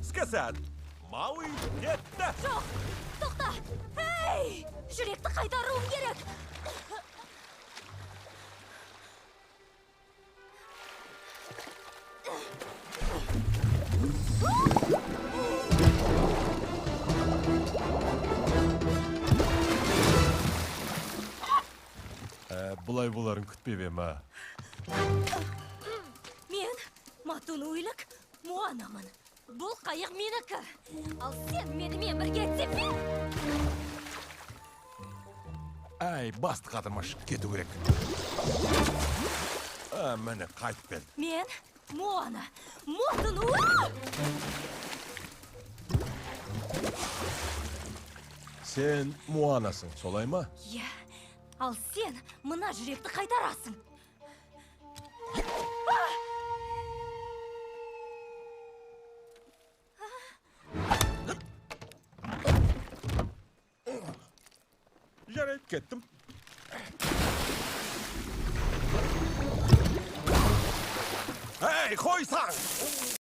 Іске сәт. Мауи кетті. Жоқ, тоқта! Ей! Жүректі қайтаруым керек! Бұлай боларын күтпеп ем, а. Мен Матунуилік Муанамын. Бұл қайық менікі. Ал сен менімен бірге тепе! Әй, басты қатырмаш, кету керек. А, міне, қайтып келді. Мен Моана. Мотунуа! Сен Муанасың, солай ма? Иә, ал сен мына жүректі қайтарасың. Жарайды, кеттім. Әй, қойсаң!